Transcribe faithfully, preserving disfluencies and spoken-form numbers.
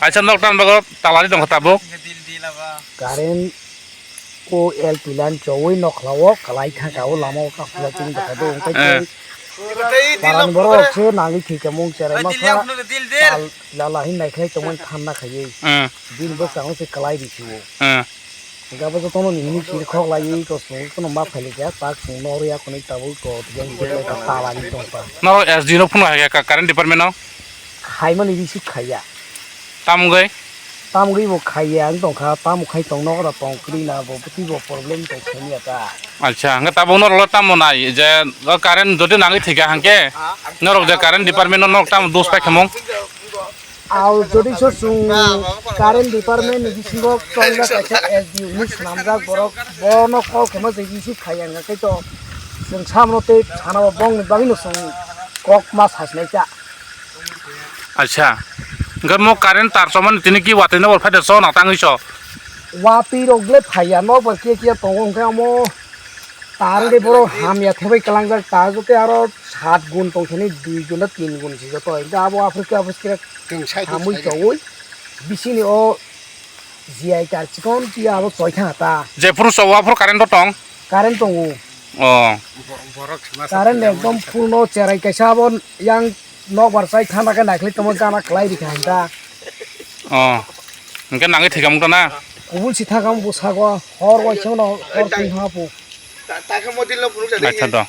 Acha nok tan bago talari tongkha tabuk. Current o L P line chowi nokhlao kalai thangka o lama o kakhula tini bwkha do, hwnkhe Eh. Tei paran borok se nangwi thwikha mung cherai masa tal lala hin naikhlai tongmani thanna khaiwi. Eh. Bini bwskango se kalai risiwo. Eh. Hwnkhe abo jotono ni hini kiri khok laiwi kosong kono ma phailika tak chwng noro yakhwni tabuk ko tiyang tala ni tongpa. Noro S D no phone hai ka current department no? Khaimani receive khaiya. Tamgwi? Tamgwi bo khaiya ang tongkha, tamo khai tong nogo da tong kwrwi na bo bwtwi bo problem tong khaiya ta. Acha, hwnkhe tabuk norok tamo nai je o current jodi nangwi thwikha hwnkhe norok je current department no norok tamo dos pai khamung? Aw jodi so chwng current department ni bisingo tongna kaisa S D O ni swnamjak borok bono call khaima je receive khaiya hwnkhe to chwng samno tei sana bo bongni bagwino chwng kok ma sasnai ta. Acha. Hwnkhe mo current tar chomani tini ki watwi no bo phaida so na tangwi so. Watwi rok le phaiya no bo kiya kiya tongo hwnkhe amo tar de borok hamya thebai kalangjak tar jote aro sat gun tong thani dui gun na tin gun si joto hwnkhe abo aphuru khe aphuru khe hamwi chowi bisini o G I tar chikon kiya abo choi thang ta. Jephuru so aphuru current o tong? Current tongo. Oh. Current ekdom full no cherai kaisa abo yang nokbar chai thana khe naikhlai tongma gana khlai rikha hwnta. Oh. Hwnkhe nangwi thwikha mungta na? Kubul si thakam bo sago hor waisa no hor twi ha pu. Acha do.